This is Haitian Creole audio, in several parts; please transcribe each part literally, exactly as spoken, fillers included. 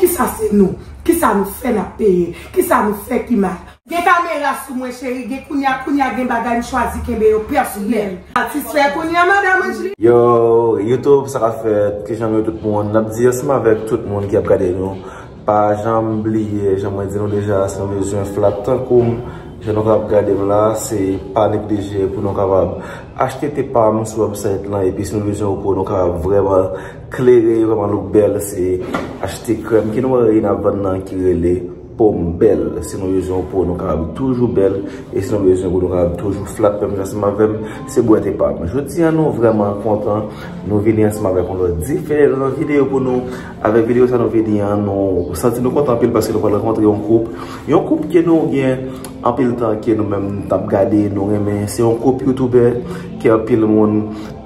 Kisa se nou? Kisa nou fè n ap peye? Kisa nou fè ki mal? Gen kamera sou mwen, cheri. Gen kounya, kounya gen bagay m chwazi kenbe yo pèsonèl. Satisfè kounya, madan Angeline? Yo, YouTube, sa k ap fèt? Kijan nou ye tout moun? N ap di ansanm avèk tout moun ki ap gade nou, pa janm bliye, jan mwen di nou deja, si nou bezwen flat tankou m, jan nou k ap gade m la, se pa neglije pou nou kapab achte te pa m sou website lan, epi si nou bezwen yon po nou kapab vrèman klere, vrèman look bèl, se achte krèm ki nou wè n ap vann nan ki rele po m bèl. Si nou bezwen yon po nou kapab toujou bèl, e si nou bezwen pou nou kapab toujou flat menm jan ansanm avè m, se bwè te pa m. Jodi a nou vrèman kontan, nou vini ansanm avèk yon lòt diferan videyo pou nou. Avèk videyo sa nou vini an, nou santi nou kontan anpil paske nou pral rankontre yon koup. Yon koup ke nou gen anpil tan ke nou menm n ap gade, nou renmen. Se yon koup youtubè ke anpil moun,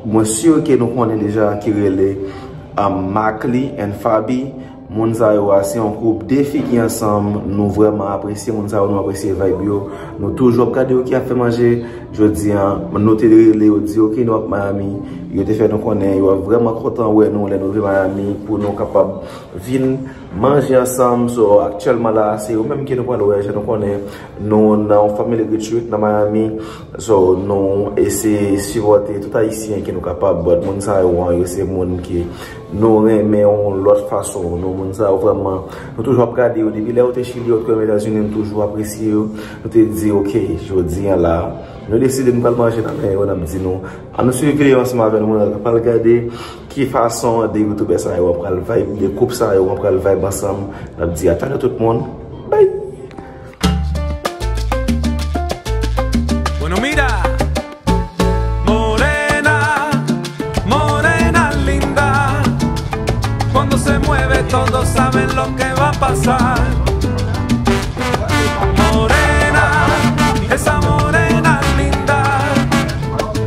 mwen si ke nou konnen deja, ki rele, um, Mackley and Faby. Moun sa yo a, se yon koup de fi ki ansanm, nou vrèman apresye moun sa yo, nou apresye vibe yo. Nou toujou ap gade yo ki ap fè manje. Jodi a, nou te rele yo, di yo ke nou ap Miami. Yo te fè nou konnen yo ap vrèman kontan wè nou lè nou rive Miami pou nou kapab vin manje ansanm. So, aktyèlman la, se yo menm ke nou pral wè, jan nou konnen, nou nan yon family retreat nan Miami. So, nou eseye sipòte tout Ayisyen ke nou kapab, but moun sa yo an, yo se moun ke nou renmen yon lòt fason. Nou, moun sa yo vrèman, nou toujou ap gade yo. Depi lè yo te Chili, yo t renmen Etazini, nou toujou apresye yo. Nou te di, "Ok, jodi a la, nou deside nou pral manje nan men yo," n ap di nou, "Ann nou swiv videyo ansanm avè nou, nou pral gade ki fason de youtubè sa yo an pral vibe, de koup sa yo an pral vibe ansanm." N ap di, "A talè tout moun, bye!" Bueno, mira, morena, morena linda, cuando se mueve todos saben lo que va a pasar. Morena, esa morena linda,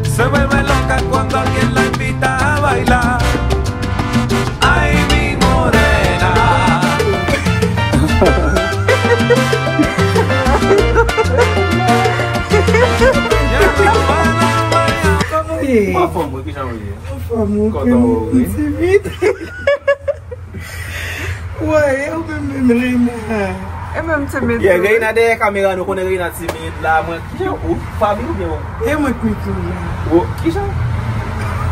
se vuelve loca cuando alguien la invita a bailar. Ay, mi morena. Kòman w ye? Anfòm, wi, kijan w ye? Anfòm, wi. Kontan w, wi. Timid. Woy, e ou menm, menm, Reina. E menm timid. Yeah, tou. Reina dèyè kamera, nou konnen Reina timid la, mwen, kijan ou, Faby oubyen ou? E mwen k Mickley la. Ou, kijan?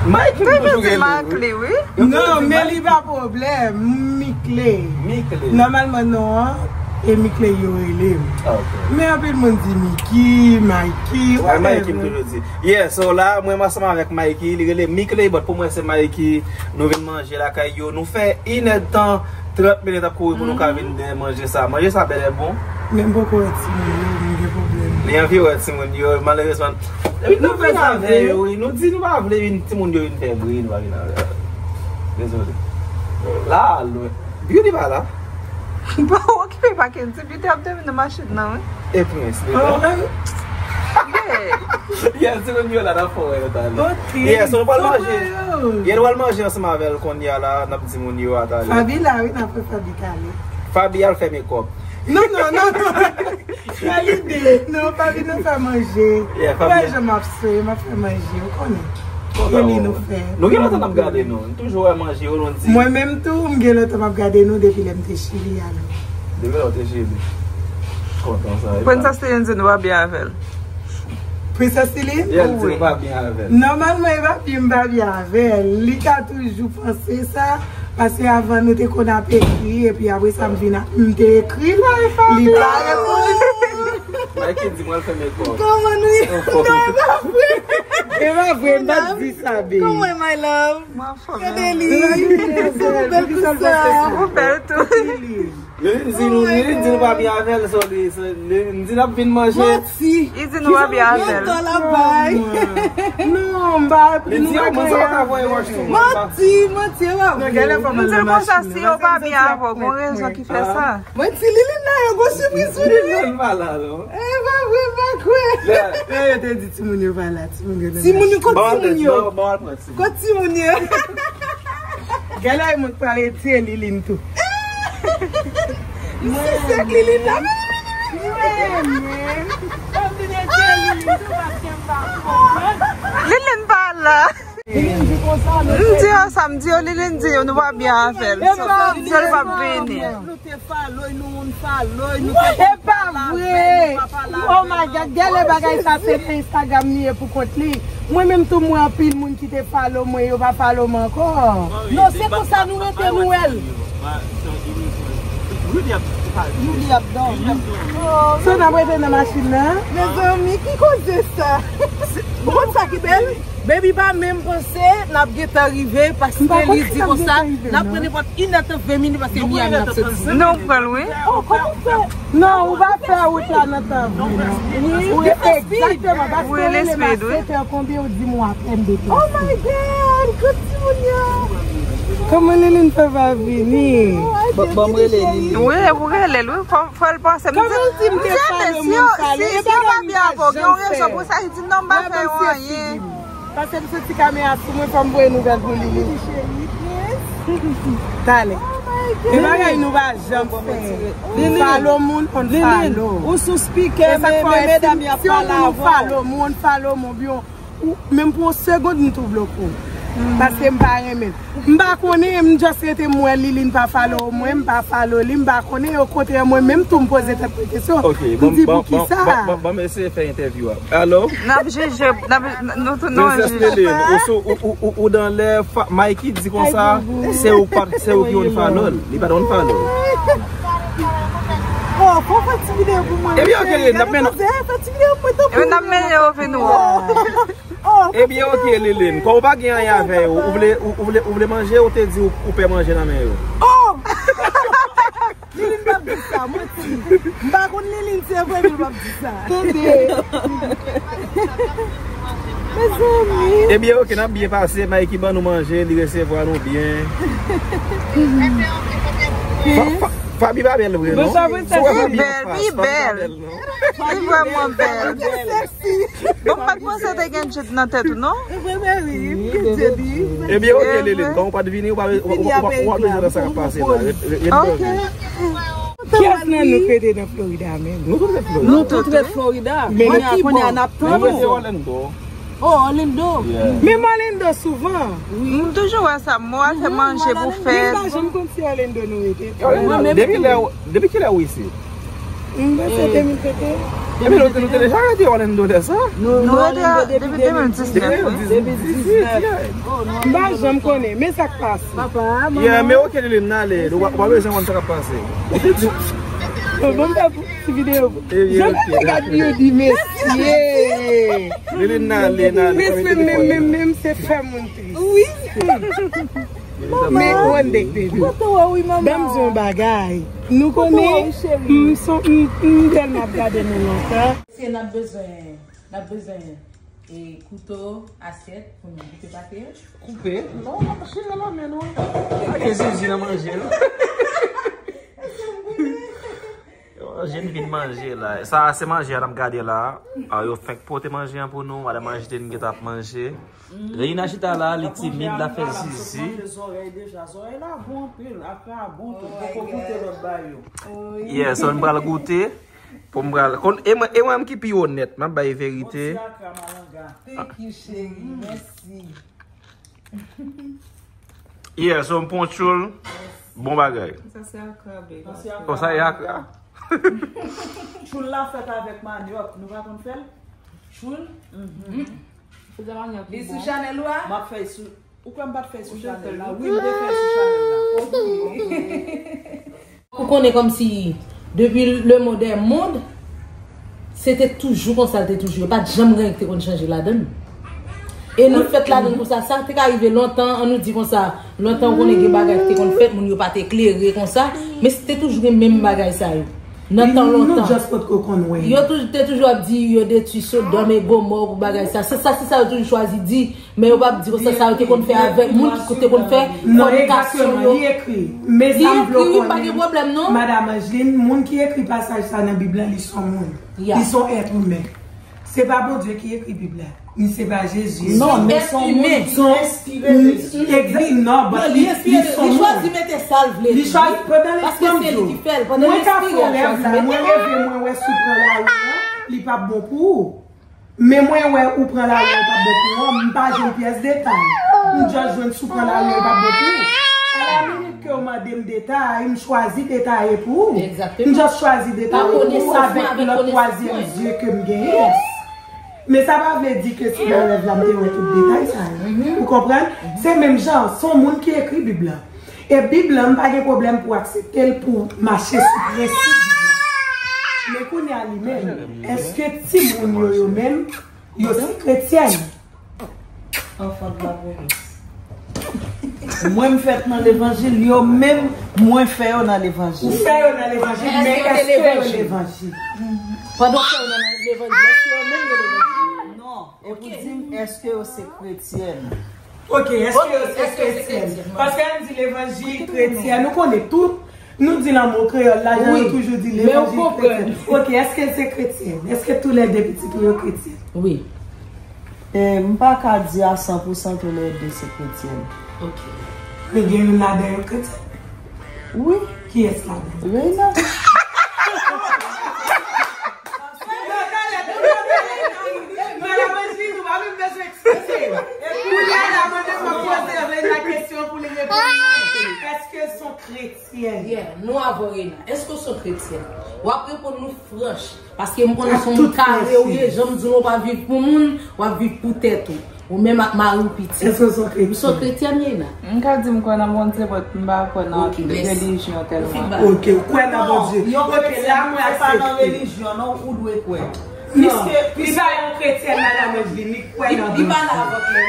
Mike m toujou rele, wi. Mickley, wi. Non, men li pa pwoblèm, Mickley. Mickley. Nòmalman, non an, e Mickley yo rele m. Ah, ok. Men anpil moun di Mickey, Mikey, whatever. Mikey m toujou di. Yeah, so la, mwen ansanm avèk Mikey, li rele Mickley, but pou mwen se Mikey. Nou vin manje lakay yo. Nou fè inèdtan, trant minit ap kouri pou nou ka vin de manje sa. Manje sa bèlè bon. Men m poko wè timoun yo, m gen pwoblèm. Li anvi wè timoun yo, malerezman. Epi nou vin avè yo, wi. Nou di nou pa vle vin, timoun yo vin fè bri, nou pa vin avè yo. Dezole. La, lwen. Beauty pa la. Pa okipe pa Kenzie, Beauty ap dòmi nan machin nan, wi. E Prince, li la. Yeah. Yeah, timoun yo la, n ap fè wè yo talè. Ok. Yeah, so nou pral manje. Yeah, nou pral manje ansanm avè l kounye a la, n ap di moun yo a talè. Faby la, wi, n ap fè Faby talè. Faby al fè makeup. Non, non, non, non. Nan lide, non, Faby nou fè manje. Yeah, Faby. Wè jan m ap swe, m ap fè manje, ou konnen. E li nou fè. Nou gen lontan n ap gade nou. M toujou wè manje yo, nou di. Mwen menm tou, m gen lontan m ap gade nou depi lè m te Chili a nou. Depi lè w te Chili. Kontan sa, e. Princess Celine di nou pa byen avè l. Princess Celine? Yeah, li di nou pa byen avè l. Nòmalman, e pa byen, m pa byen avè l. Li ka toujou panse sa, paske avan nou te konn ap ekri, epi apre sa, m vin ap, m te ekri l, li pa reponn. Mikey di mwen fè makeup. Kòman nou ye? Non, e pa vre. E pa vre, m pa t di sa, baby. Kòman, my love? Gade li. Li bèl konsa. Ou bèl tou. Li di nou, li di nou pa byen avè l, so li, so li, li di n ap vin manje. Manti. Li di nou pa byen avè l. Yon tan l ap bay. Non, m pa, li di, "Ah, mwen sa pa ka voye wòch sou mwen." Manti, manti, e pa vre. M di l konsa, si yo pa byen avè w, gon rezon ki fè sa. Mwen di Lilin la, yo gon sipriz pou li. Lilin pa la, non. E pa vre, m pa kwè. Lè yo te di timoun yo pa la, timoun yo nan machin. Timoun yo, kot timoun yo? Kot timoun yo? Gade la, mwen pral retire Lilin tou. Mwen sisèk Lilin la. Mwen, mwen. Mwen vin retire Lilin tou paske m pa konprann. Lilin pa la. M di yo sa, m di yo, Liline di yo, nou pa byen avè l. Se l p ap vini. Nou te follow, nou unfollow, nou te... E pa vre. Oh my God, gade bagay sa, se nan Instagram li ye pou kont li. Mwen menm tou, mwen anpil moun ki te follow mwen, yo pa follow mwen ankò. Non, se konsa nou rete, nou wè l. Rudy ap, Rudy ap dòmi. So, n ap rete nan machin nan? Mezanmi, ki koze sa? Ou konn sa ki bèl? Baby pa menm panse n ap gentan rive, paske li di konsa, n ap pran nenpòt inèdtan, ven minit, paske Miami n ap soti. Non, ou pral, wi. Oh, kòman w fè? Non, ou pa fè wout la nan tan vre, non. Wi, wi, egzakteman, paske ou rele m a sèt è konbyen, ou di m w apèn deplase. Oh my God, kote timoun yo? Kòman Liline fè pa vini? Ban m rele Liline. Wi, ou rele l, wi, fò, fò l panse. M di, kòman l di m te follow moun follow? E bagay m pa janm fè. Wè, ban m se figi m. Paske m santi kamera sou mwen, fò m voye nouvèl pou Liline. Talè. E bagay nou pa janm fè. Follow moun, unfollow. Ou sou speaker, men, men medam y ap pale avè w. Follow moun, unfollow moun, byen. Ou, menm pou yon segond, m tou bloke w. Paske m pa renmen l. M pa konnen, m just rete m wè Liline pa follow mwen, m pa follow li, m pa konnen, okontrè, mwen menm tou m poze tèt mwen kesyon. M di, poukisa? Ok, ban m eseye fè entèvyou a. Alo? N ap jije, n ap, nou tou nou ap jije. Princess Liline, ou sou, ou, ou, ou, ou dan lè, Mikey di konsa, se ou pa, se ou ki unfollow l, li pa t unfollow l. Oh, fò fè ti videyo pou mwen. Ebyen, ok, Liline, n ap mennen. Fè ti videyo pou mwen, tanpri. Ebyen, n ap mennen yo vin wè. Oh. Ebyen, ok, Liline, kòm ou pa gen anyen avè yo, ou vle, ou, ou vle, ou vle manje, ou te di ou, ou pè manje nan men yo. Oh! Liline p ap di sa, manti. M pa konn Liline, se vre, men l p ap di sa. Tande. Mezanmi. Ebyen, ok, n ap byen pase, Mikey ban nou manje, li resevwa nou byen. Fa-, fa-, Faby pa bèl vre, non? Bonswa, princess. Li bèl, li bèl. Li vrèman bèl. Bon, m pa t panse te gen djed nan tèt ou, non? Ebyen, ok, Liline, kòm ou pa t vini, ou pa, ou, ou, ou, ou pa bezwen nan sa k ap pase la. Ret, ret, ret dòmi. Kiyès nan nou k rete nan Florida menm? Nou tout ret Florida. Nou tout ret Florida. Kounye a, kounye a, n ap tann ou. Nou rete Orlando. Oh, Orlando. Yeah. Menm Orlando souvan. M toujou wè sa, m wè fè manje pou fèt. Men m pa janm konn si Orlando nou rete. Depi lè, depi kilè ou isit? M panse de mil venteyen. Epi nou, nou te deja rete Orlando lè sa? Nou, nou rete depi de mil diznèf, wi. De mil diznèf, yeah. M pa janm konnen, men sa k pase. Papa, manman. Yeah, men ok, Liline, n ale. Ou pa, ou pa bezwen konn sa k ap pase. Bon, bon, m fè pou ti videyo. Jan m gade yo di mesye. Liline, n ale, n ale. Mesye, men, men, men, men, se fè moun tris. Wi. Men one day, baby. Ban m di yon bagay. Nou konnen, m son, m, m tèlman ap gade nou lontan. Se n ap bezwen, n ap bezwen, e, kouto, asyèt pou nou koupe pate. Koupe? Non, n ap chire nan men nou. Ake zizi nan manje, non? Yo, manje n vin manje la. Sa a se manje a n ap gade la. A, yo fenk pote manje an pou nou. Madan Angeline gentan ap manje. Reina chita la, li timid, l ap fè zizi. Manje zòrèy deja. Zòrèy la bon anpil. Akra bon tou. Poko goute lòt bagay yo. Yeah, so n pral goute. Pou m pral. Kon, e mwen, e mwen menm ki pi onèt. M ap bay verite. Bon ti akra malanga. Thank you, cheri. Mèsi. Yeah, so m pran tchoul. Bon bagay. Sa se akra, baby. Oh, sa e akra? Tchoul la fèt avèk manyòk. Nou pa konn fè l? Tchoul? Mhm. Li sou chanèl ou a? M ap fè sou, ou kwè m pa t fè sou chanèl la? Wi, m te fè sou chanèl la. Ok. Ou konnen kòmsi depi le monde est monde, se te toujou konsa l te toujou ye. Pa t janm gen anyen ki te konn chanje ladan l. E nou fèt ladan l konsa, sa te ka rive lontan, an nou di konsa, lontan ou konnen gen bagay ki te konn fèt, moun yo pa te klere konsa, men se te toujou gen menm bagay sa yo. Nan tan lontan. Nou just potko konn wè. Yo tou-, te toujou ap di yo detwi Sodòm e Gomò pou bagay sa. Se sa, se sa yo toujou chwazi di. Men yo p ap di konsa sa yo te konn fè avèk moun ki te konn fè fònikasyon yo. Non, egzakteman, li ekri. Men sa m vle w konnen, Madanm Angeline, moun ki ekri pasaj sa nan Bib la, li s on moun. Li s on èt imen. Se pa Bondye ki ekri Bib la. Ni se pa Jezi. Non, men s on moun. S on, egzak-, non, but li, li s on moun. Li chwazi mete sa l vle. Li chwazi, pandan l, paske se li ki fè l, pandan l enspire, l chwazi mete. Mwen ka fè rèv la, mwen leve, mwen wè si w pran lari an, li p ap bon pou ou. Men mwen wè ou pran lari an pa bon pou ou, m pa jwenn pyès detay. M just jwenn si w pran lari an pa bon pou ou. A la minit ke w mande m detay, m chwazi detaye pou ou. M just chwazi detaye pou ou avèk lòt twazyèm zye ke m genyen. Men sa pa vle di ke si nan rèv la m te wè tout detay sa yo. Ou konprann? Se menm jan, se yon moun ki ekri Bib la. E Bib la, m pa gen pwoblèm pou aksepte l, pou mache sou prensip Bib la. Men kounye a li menm, èske timoun yo, yo menm, yo se kretyèn? Enfant de la promesse. Mwen m fèt nan levanjil, yo menm, mwen fè yo nan levanjil. Ou fè yo nan levanjil, men èske yo levanjil? Pandan w fè yo nan levanjil, èske yo menm yo levanjil? Non, e pou di m, èske yo se kretyèn? Ok, èske yo se kretyèn? Paske lè n di levanjil kretyèn, nou konnen tout, nou di l an mo kreyòl la, jan nou toujou di levanjil kretyèn. Ok, èske se kretyèn? Èske toulède pitit ou yo kretyèn? Wi. E, m pa ka di a san pou san toulède se kretyèn. Ok. Men gen youn ladan yo kretyèn? Wi. Kiyès ladan? Reina. Madan Angeline, ou pa menm bezwen eksplike. Kounye a la, mwen menm, mwen poze Reina kesyon pou li reponn mwen. Èske se yon kretyèn? Yeah, nou avè w, Reina. Èske w se yon kretyèn? W ap reponn nou franch. Paske m konnen se yon moun kare ou ye, jan m di w, ou pa viv pou moun, w ap viv pou tèt ou. Ou menm ak mari w, pitit. Èske w se yon kretyèn? M se yon kretyèn, Reina. M ka di m kwè nan Bondye, but m pa kwè nan relijyon tèlman. Ok, ou kwè nan Bondye. Ok, la mwen aksepte. Se pa nan relijyon, non, ou dwe kwè. Piske, li pa yon kretyèn, madan Angeline, li kwè nan Bondye.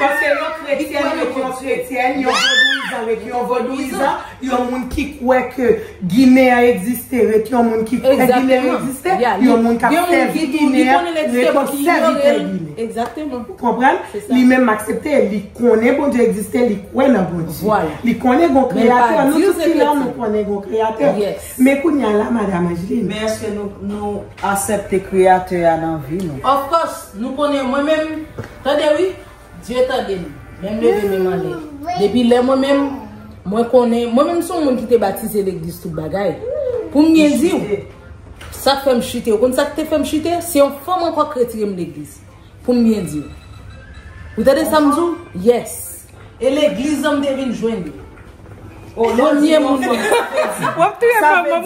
Paske yon kretyèn ret yon kretyèn, yon vodouyizan ret yon vodouyizan, yon moun ki kwè ke Ginen an egziste ret yon moun ki kwè Ginen an egziste, yon moun k ap sèvi Ginen an ret yon sèvitè Ginen. Ou konprann? Li menm aksepte, li konnen Bondye egziste, li kwè nan Bondye. Li konnen gon kreyatè, nou tout ki la, nou konnen gon kreyatè. Men kounye a la, madan Angeline. Men èske nou, nou aksepte kreyatè a nan vi nou? Of course, nou konnen, mwen menm, tande wi, Dye tande m, men m leve men m anlè. Depi lè mwen menm, mwen konnen, mwen menm se yon moun ki te batize legliz tout bagay. Pou m byen di w, sa k fè m chite, ou konn sa k te fè m chite? Se yon fanm ankò k retire m legliz. Pou m byen di w. Ou tande sa m di w? Yes. E legliz lan m te vin jwenn li. Premye moun mwen. W ap touye fanm mwen.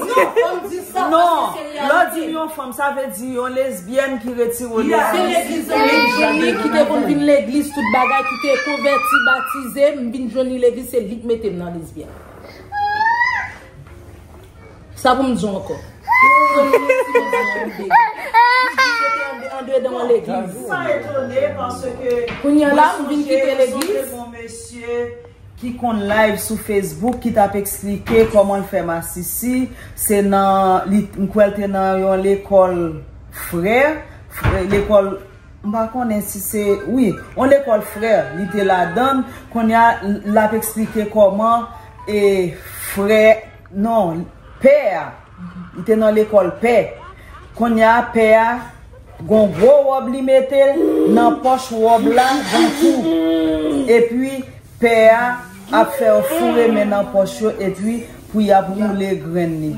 Non, lè w di m yon fanm, sa vle di yon lesbyèn ki retire w legliz. Se legliz lan m vin jwenn li, ki te konn vin legliz, tout bagay, ki te konvèti, batize, m vin jwenn li legliz, se li k mete m nan lesbyèn. Sa pou m di w ankò. Andedan yon legliz. Kounye a la, m vin kite legliz. Ki konn live sou Facebook ki t ap eksplike kòman l fè masisi. Se nan, li, m kwè l te nan yon lekòl frè, frè, lekòl, m pa konnen si se, wi, yon lekòl frè, li te ladan l. Kounye a, l ap eksplike kòman, e, frè, non, pè a, li te nan lekòl pè. Kounye a, pè a, gon gwo wòb li mete, nan pòch wòb la, gon tou. Epi, pè a ap fè yo foure men nan pòch yo, epi pou y ap woule grenn li.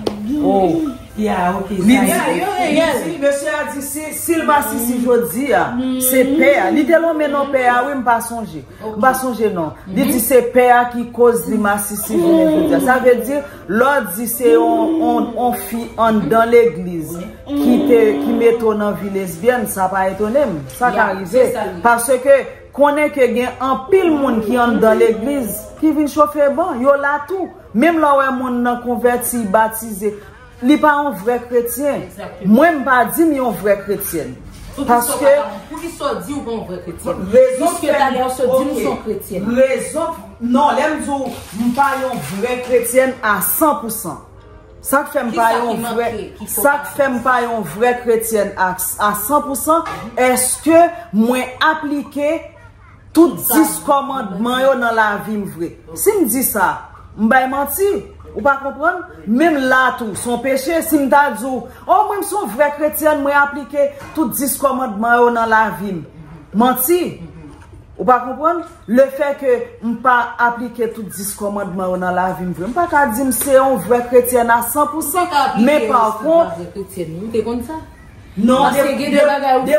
Oh. Li di, li di, mesye a di, si, si l masisi jodi a, se pè a. Li te lonmen non pè a, wi, m pa sonje. M pa sonje non. Li di se pè a ki koz li masisi jounen jodi a. Sa vle di, lè w di se yon, yon, yon fi anndan legliz ki te, ki mete w nan vi lesbyèn, sa pa etone m. Sa ka rive. Paske konnen ke gen anpil moun ki anndan legliz ki vin chofe ban. Yo la tou. Menm lè w wè moun nan konvèti, batize, li pa yon vrè kretyen. Mwen, m pa di m yon vrè kretyèn. Paske. Poukisa w di w pa yon vrè kretyèn? Piske talè w sot di m se yon kretyèn. Rezon, non, lè m di w m pa yon vrè kretyèn a san pou san. Sa k fè m pa yon vrè, sa k fè m pa yon vrè kretyèn a, a san pou san, èske mwen aplike tout dis kòmandman yo nan lavi m vre? Si m di sa, m bay manti. Ou pa konprann? Menm la tou, se yon peche. Si m ta di w, o, mwen, m se yon vrè kretyèn, mwen aplike tout dis kòmandman yo nan lavi m. Manti. Ou pa konprann? Lefètke m pa aplike tout dis kòmandman yo nan lavi m vre, m pa ka di m se yon vrè kretyèn a san pou san. Men pa kont, ou te konn sa? Non, paske gen de bagay ou fè,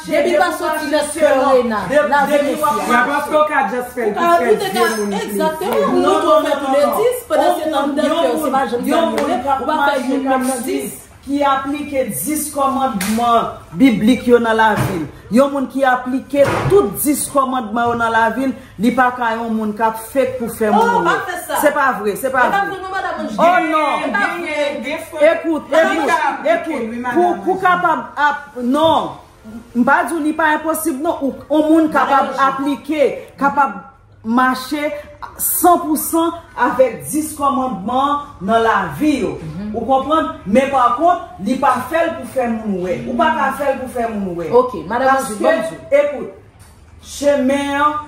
depi w pa soti nan kè Rena, lavi mesye. Ya paske w ka just fè l pou fè zye moun piti. Egzakteman, ou montre w fè tou le dis, pandan se tan nan kè w, se pa janm fè moun, ou pa fè youn menm nan dis. Ki aplike dis kòmandman biblik yo nan lavi l. Yon moun ki aplike tout dis kòmandman yo nan lavi l, li pa ka yon moun k ap fake pou fè moun wè. Se pa vre, se pa vre. Oh non. Ekout, ekout, ekout. Pou, pou kapab ap, non. M pa di w li pa enposib, non. Ou, yon moun kapab aplike, kapab mache san pou san avèk dis kòmandman nan lavi yo. Ou konprann? Men pa kont, li pa fè l pou fè moun wè. Ou pa ka fè l pou fè moun wè. Ok, madan Anjil, ban m di w. Paske, ekout, chemen an,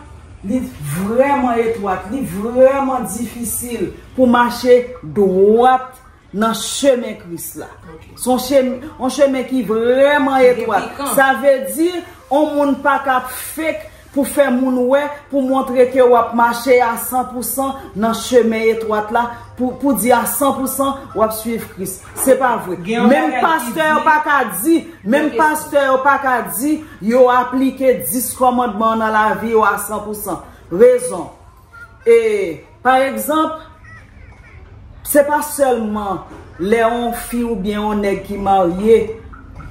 li vrèman etwat, li vrèman difisil pou mache dwat nan chemen Kris la. Se yon chemen, yon chemen ki vrèman etwat. Sa vle di, yon moun pa ka fake pou fè moun wè, pou montre ke w ap mache a san pou san nan chemen etwat la, pou, pou di a san pou san w ap swiv Kris. Se pa vre. Menm pastè yo pa ka di, menm pastè yo pa ka di yo aplike dis kòmandman nan lavi yo a san pou san. Rezon. E, pa egzanp, se pa sèlman lè yon fi oubyen yon nèg ki marye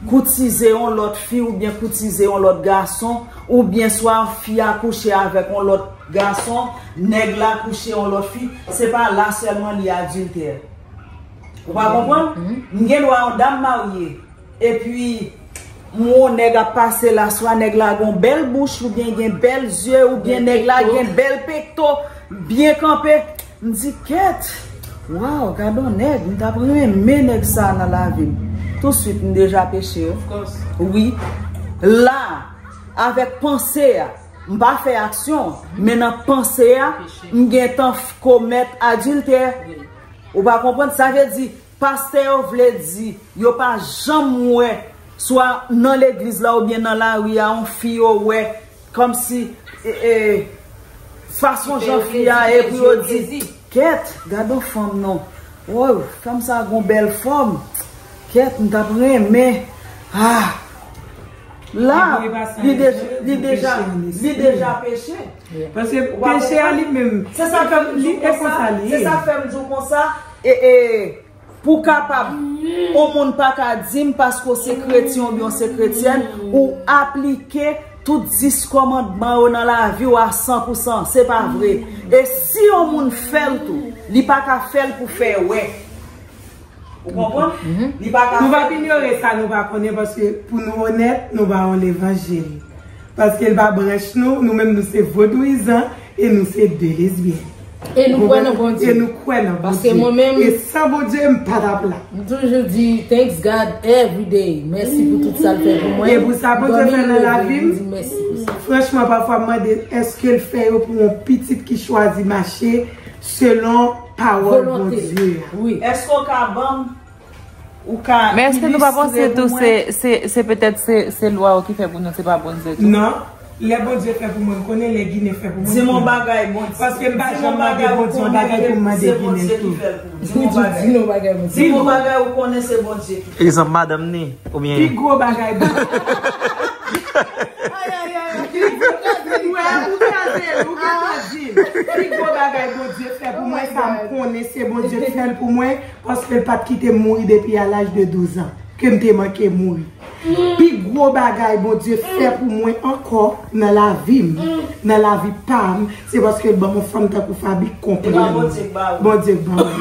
koutize yon lòt fi oubyen koutize yon lòt gason, oubyen swa fi a kouche avèk yon lòt gason, nèg la kouche yon lòt fi, se pa la sèlman li adiltè. Ou pa konprann? M gen dwa yon dam marye, epi m wè yon nèg ap pase la, swa nèg la gen yon bèl bouch, oubyen gen bèl zye, oubyen nèg la gen bèl pekto, byen kanpe. M di, kèt, waw, gad yon nèg, m t ap renmen nèg sa nan lavi m. Tousuit, m deja peche. Wi. La, avèk panse a, m pa fè aksyon, men nan panse a, m gentan f-, komèt adiltè. Ou pa konprann? Sa vle di, pastè yo vle di, yo pa janm wè, swa nan legliz la oubyen nan lari a, yon fi yo wè, kòmsi, e, e, fason jan fi a ye pou yo di, kèt, gad yon fanm non. Woy, fanm sa gon bèl fòm. Kèt, m t ap renmen. Ah! La, li deja, li deja, li deja peche. Paske peche a li menm, se sa fè m di w konsa, se sa fè m di w konsa, e, e, pou kapab, yon moun pa ka di m paske w se kretyen oubyen w se kretyèn, ou aplike tout dis kòmandman yo nan lavi w a san pou san. Se pa vre. E si yon moun fè l tou, li pa ka fè l pou fè wè. Ou konprann? Li pa ka fè l. Nou p ap inyore sa nou pa konnen, paske pou nou onèt, nou pa yon levanjil. Paske l pa branch nou, nou menm nou se vodouyizan e nou se de lesbyèn. E nou kwè nan Bondye. E nou kwè nan Bondye. Paske mwen menm, e san Bondye, m pa t ap la. M toujou di, thanks God every day. Mèsi pou tout sa l fè pou mwen. E pou sa Bondye fè nan lavi m, m di mèsi pou sa. Franchman, pafwa m mande, èske l fè yo pou yon pitit ki chwazi mache selon pawòl Bondye a? Wi. Èske w ka ban m Men èske nou pa panse tou se, se, se petèt se, se lwa yo ki fè pou nou, se pa Bondye tou? Non. Lè Bondye fè pou mwen, m konnen lè Ginen fè pou mwen. Di m yon bagay, Bondye. Paske m pa janm mande Bondye yon bagay pou m mande Ginen tou. Di m yon bagay, Bondye. Di m yon bagay ou konnen se Bondye ki fè. Egzanp, madanm ni, oubyen. Pi gwo bagay Bondye. Ay, ay, ay, ay. Ou kraze l, ou gentan di l. Pi gwo bagay Bondye fè pou mwen, sa m konnen se Bondye k fè l pou mwen. Paske l pa t kite m mouri depi a laj de douz an, ke m te manke mouri. Pi gwo bagay Bondye fè pou mwen ankò nan lavi m, nan lavi pa m, se paske l ban m yon fanm tankou Faby k konprann mwen. Bondye k ba w.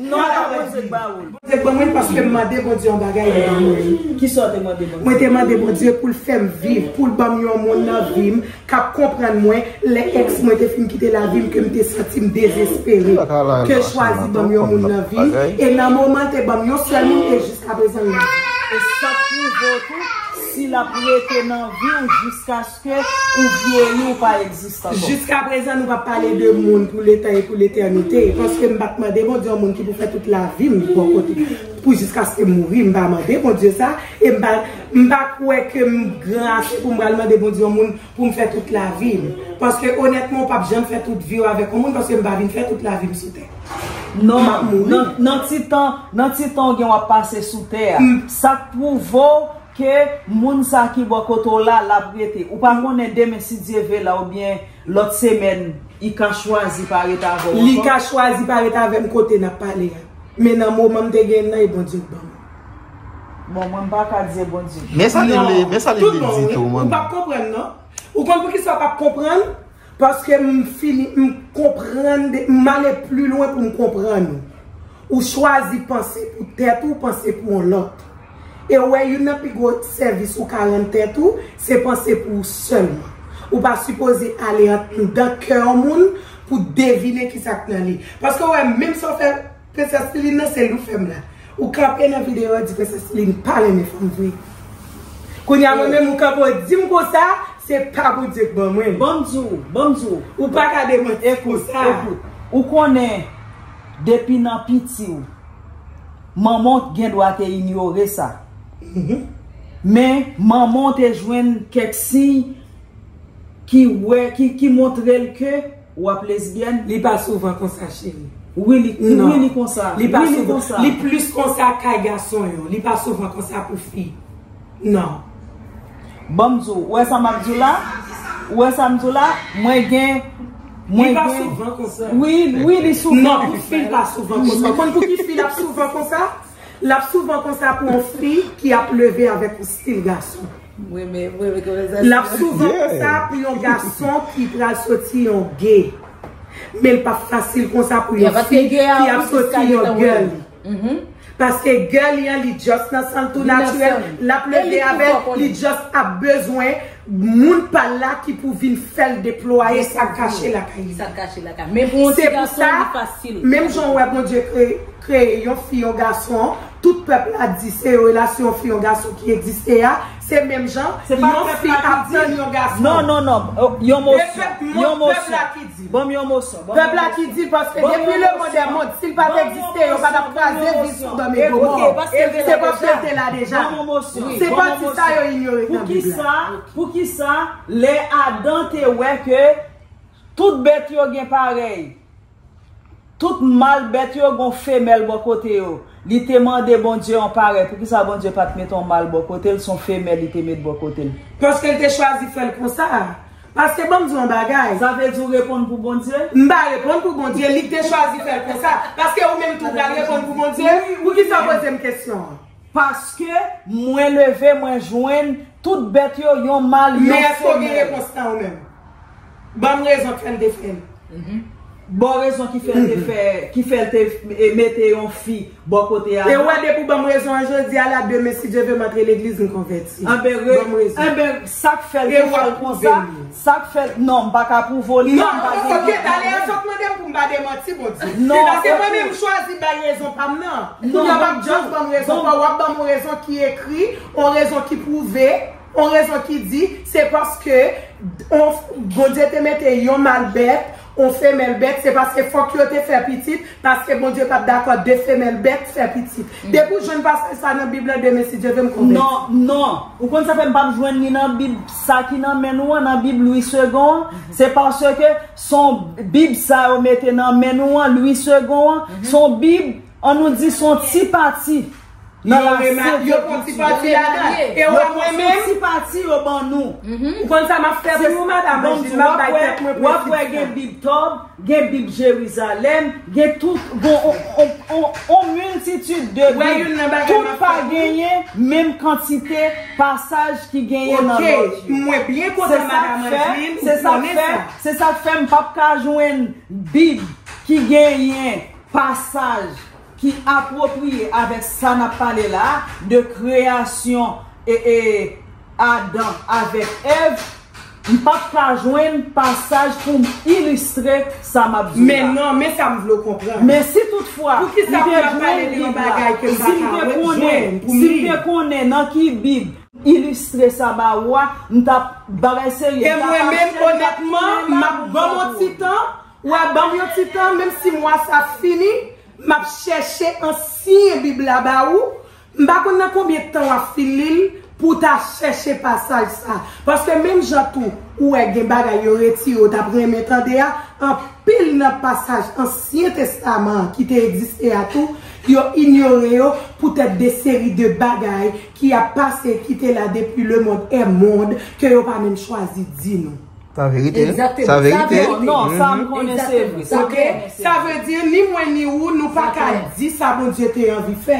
Non, Bondye k ba w. Bondye ban mwen l paske m mande Bondye yon bagay, li ban mwen l. Kisa w te mande Bondye? Mwen te mande Bondye pou l fè m viv, pou l ban m yon moun nan vi m k ap konprann mwen lè èks mwen te fin kite lavi m, ke m te santi m dezespere, ke l chwazi ban m yon moun nan vi m, e nan moman l te ban m yon sèl moun, e jiskaprezan l la. E sa k pwouve w tou, Si l ap rete nan vi w jiskaske ou vyeyi, ou pa egziste ankò. Jiskaprezan, nou p ap pale de moun pou letan e pou letènite, paske m pa t mande Bondye yon moun ki pou fè tout lavi m bò kote, pou jiskaske m mouri, m pa mande Bondye sa, e m pa, m pa kwè ke m gran ase pou m pral mande Bondye yon moun pou m fè tout lavi m. Paske onètman, ou p ap janm fè tout vi w avèk yon moun, paske m pa vin fè tout lavi m sou tè. Non, m ap mouri. Nan, nan ti tan, nan ti tan w gen w ap pase sou tè a. Sa k pwouve w ke moun sa ki bò kote w la, l ap rete. Ou pa konnen demen, si Dye ve la, oubyen lòt semèn, li ka chwazi pa rete avè w ankò. Li ka chwazi pa rete avè m kote n ap pale a. Men nan moman m te gen nan, e Bondye k ban m. Bon, mwen m pa ka di e Bondye. Men sa li vle, men sa li vle di tou, manmi. Ou p ap konprann, non. Ou konn poukisa w p ap konprann? Paske m fini, m konprann, de- m ale pli lwen pou m konprann ou. Ou chwazi panse pou tèt ou, panse pou yon lòt. E w wè, youn nan pi gwo sèvis ou ka rann tèt ou, se panse pou ou sèlman. Ou pa sipoze ale anndan kè yon moun pou devine kisa k nan li. Paske w wè, menm sa w fè Prensès Liline nan, se li w fè m la. Ou kanpe nan videyo a, di Prensès Liline pa renmen fanm vre. Kounye a, mwen menm, ou kanpe, w di m konsa, se pa Bondye k ban mwen l. Ban m di w, ban m di w. Ou pa ka demanti konsa. Ekout, ou konnen, depi nan piti w, manman w gen dwa te inyore sa. Men, manman w te jwenn kèk siy ki wè, ki, ki montre l ke w ap lesbyèn. Li pa souvan konsa, cheri. Wi, li, wi, li konsa. Li pa souvan. Li plis konsa kay gason yo. Li pa souvan konsa pou fi. Non. Ban m di w, ou wè sa m ap di w la? Ou wè sa m di w la? Mwen gen, mwen gen. Li pa souvan konsa. Wi, wi, li souvan. Non, pou fi, li pa souvan konsa. Ou konn pou ki fi l ap souvan konsa? L ap souvan konsa pou yon fi ki ap leve avèk yon stil gason. L ap souvan konsa pou yon gason ki pral soti yon gay. Men l p ap fasil konsa pou yon fi ki ap soti yon girly. Paske girly an, li just nan san l tou natirèl. L ap leve avè l, li just ap bezwen moun pa l la ki pou vin fè l deplwaye sa k kache lakay li. Se pou sa, menm jan w wè Bondye kreye, kreye yon fi, yon gason, tout pèp la di se relasyon yon fi, yon gason ki egziste a, se menm jan, yon fi ap tann yon gason. Non, non, non, yon moso, yon moso. Ban m yon moso. Pèp la ki di, paske depi le monde est monde, si l pa t egziste, yo pa t ap kraze vil Sodòm e Gomò. Se paske l te la deja. Se pati sa yo inyore nan Bib la. Poukisa, poukisa lè Adan te wè ke tout bèt yo gen parèy, tout mal bèt yo gen yon femèl bò kote yo, li te mande Bondye yon parèy, poukisa Bondye pa t mete yon mal bò kote l, se yon femèl li te met bò kote l? Paske l te chwazi fè l konsa. Paske ban m di w yon bagay. Sa vle di w reponn pou Bondye? M pa reponn pou Bondye, li k te chwazi fè l konsa. Paske ou menm tou w pral reponn pou Bondye? Poukisa w poze m kesyon an? Paske mwen leve, mwen jwenn tout bèt yo, yon mal, yon femèl. Men èske w gen repons lan ou menm? Ban m rezon k fè l te fè l. Ban w rezon ki fè l te fè, ki fè l te, e, mete yon fi bò kote a. E w wè, depi w ban m rezon an jodi a la, demen, si Dye ve, m antre legliz, m konvèti. Anben, re- Ban m rezon. Anben, sa k fè l te fè l konsa, sa k fè l, non, m pa ka pwouve w li, m pa gen. Non, oke, talè a sa w mande m pou m pa demanti, Bondye. Non, paske mwen menm, m chwazi bay rezon pa m nan. Kounye a, w ap just ban m rezon pa w, w ap ban m yon rezon ki ekri, yon rezon ki pwouve, yon rezon ki di, se paske on, Bondye te mete yon mal bèt, yon femèl bèt, se paske fòk yo te fè pitit, paske Bondye pa t dakò de femèl bèt fè pitit. Depi w jwenn pasaj sa nan Bib la, demen, si Dye ve, m konvèti. Non, non. Ou konn sa fè m p ap jwenn li nan Bib sa ki nan men nou an, nan Bib Louis Segond an? Se paske se yon Bib sa yo mete nan men nou an, Louis Segond an, se yon Bib, ann nou di, se yon ti pati nan lasent yo pran ti pati ladan. E w wè mwen menm? Ti pati yo ban nou. Ou konn sa m ap fè pou nou, madanm Angeline, m ap bay tèt mwen prensip sa. W ap wè gen Bib Tòb, gen Bib Jerizalèm, gen tout, gen on, on, on, on miltitid de Bib. Tout pa genyen menm kantite pasaj ki genyen nan lòt yo. Mwen byen kontan, madanm Angeline, ou konnen sa. Se sa k fè m p ap ka jwenn Bib ki genyen pasaj ki apwopriye avèk sa n ap pale la a, de kreyasyon e, e Adan avèk Èv, m p ap ka jwenn pasaj pou m ilistre sa m ap di w la. Men non, men sa m vle w konprann. Men si toutfwa m te jwenn Bib la, si m te konnen, si m te konnen nan ki Bib ilistre sa ba ou a, m t ap bagay serye. E mwen menm, onètman, m ap ban m yon ti tan. Ou wè, ban m yon ti tan, menm si mwa sa fini, m ap chèche ansyen Bib la ba ou. M pa konn nan konbyen tan w ap fin li l pou w ta chèche pasaj sa. Paske menm jan tou, ou wè gen bagay yo retire, w t ap renmen tande a, anpil nan pasaj Ansyen Testaman an ki te egziste a tou, yo inyore yo poutèt de seri de bagay ki ap pase, ki te la depi le monde est monde, ke yo pa menm chwazi di nou. Sa verite. Egzakteman. Sa verite. Non, non, sa m konnen se vre. Sa m konnen se vre. Sa vle di, ni mwen ni ou, nou pa ka di sa Bondye te anvi fè.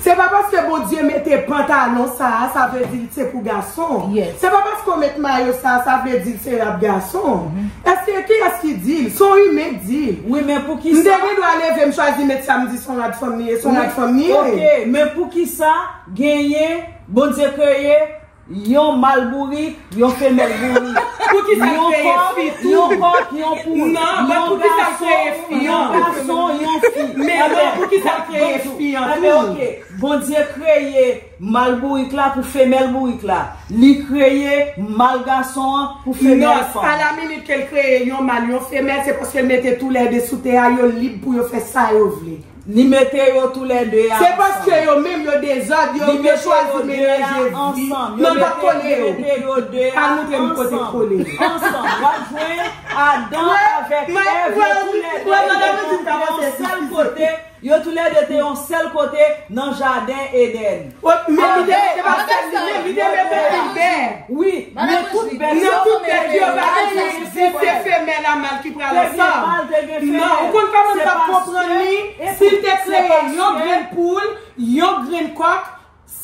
Se pa paske Bondye mete pantalon sa a, sa vle di se pou gason. Se pa paske w met mayo sa a, sa vle di se rad gason. Èske kiyès ki di l? Se yon imen k di l. Wi, men poukisa? M te gen dwa leve, m chwazi met sa, m di se yon rad fanm li ye, se yon rad fanm li ye. Ok, men poukisa genyen, Bondye kreye yon mal bourik, yon femèl bourik. Poukisa l kreye fi tou? Yon kòk, yon poul. Non, men poukisa l kreye fi? Yon gason, yon fi. Men non, poukisa l kreye fi an tou? Ebyen, ok. Bondye kreye mal bourik la pou femèl bourik la. Li kreye mal gason an pou femèl fanm. Non, alaminit ke l kreye yon mal, yon femèl, se paske l mete toulède sou tè a, yo lib pou yo fè sa yo vle. Li mete yo toulède a ansanm. Se paske yo menm yo dezòd, yo, yo chwazi melanje vi. Non, pa kole yo. Li mete yo de a ansanm. Al montre m kote kole yo. Ansanm. W ap jwenn Adan avèk Èv, yo toulède te yon sèl kote, yo toulède te yon sèl kote nan jaden Edenn. Men li te mete pa sèl li menm, li te mete tout bèt. Wi, men tout bèt yo, tout bèt yo pa te egziste femèl a mal ki pral ansanm. Non, ou konn kòman m t ap konprann li? Si l te kreye yon grenn poul, yon grenn kòk,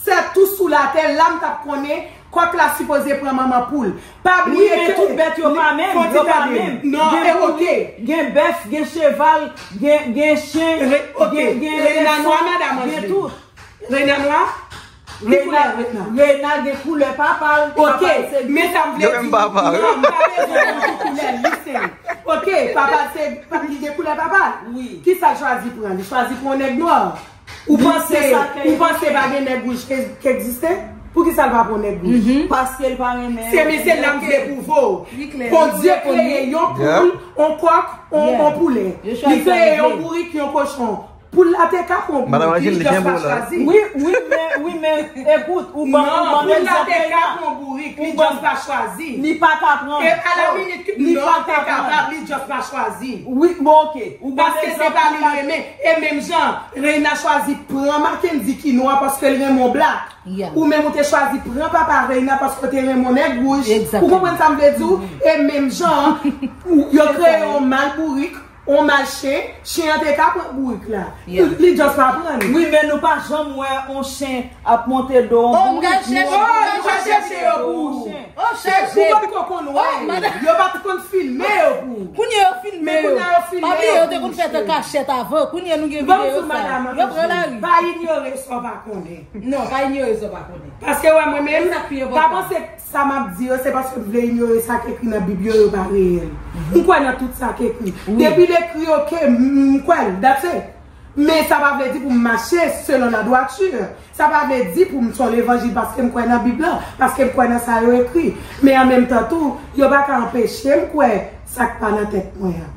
sètou sou latè, la m t ap konnen kòk la sipoze pran manman poul. Pa bliye ke tout bèt yo pa menm, yo pa menm. Non, e ok. Gen bèf, gen cheval, gen, gen chen, gen, gen elefan, gen tout. Rena nwa? Ki koulè rena? Rena gen koulè papa l. Ok, men sa m vle di, non, m pa bezwen konn ki koulè li se. Ok, papa l se, li gen koulè papa l. Wi. Kisa l chwazi pran? Li chwazi pran yon nèg nwa. Ou panse, ou panse pa gen nèg wouj ki, ki egziste? Poukisa l pa pran nèg wouj? Paske l pa renmen. Se mesye la m vle pwouve w. Bondye kreye yon poul, yon kòk, yon, yon poulè. Li kreye yon bourik, yon kochon. Poul la te ka pran bourik, li just pa chwazi. Wi, wi, men, wi, men, ekout, ou ban, ou ban egzanp Rena. Non, poul la te ka pran bourik, li just pa chwazi. Li pa ka pran. E alaminit, non, li te kapab, li just pa chwazi. Wi, bon, ok. Ou ban egzanp. Paske se pa li l renmen. E menm jan, Rena chwazi pran Mackendy ki nwa paske l renmen yon blak. Ou menm ou te chwazi pran papa Rena paske w te renmen yon nèg wouj. Ou konprann sa m vle di w? E menm jan, yo kreye yon mal bourik, yon mal chen, chen an te ka pran bourik la. Li just pa pran li. Wi, men nou pa janm wè yon chen ap monte do yon bourik. Oh, nou pa chèche yo pou ou. Ou pa t ko konn wè yo. Yo pa t konn filme yo pou ou. Kounye a yo filme yo. Pa bliye yo te konn fè an kachèt avan. Kounye a nou gen videyo sa. Yo pran lari. Pa inyore sa w pa konnen. Non, pa inyore sa w pa konnen. Paske wè mwen menm, pa panse sa m ap di yo, se paske m vle inyore sa k ekri nan Bib yo, yo pa reyèl. M kwè nan tout sa k ekri. Depi l ekri, ok, m, m kwè l, that's it. Men sa pa vle di pou m mache selon la droiture. Sa pa vle di pou m se yon levanjil paske m kwè nan Bib lan, paske m kwè nan sa yo ekri. Men an menm tan tou, yo pa ka anpeche m kwè sa k pa nan tèt mwen an.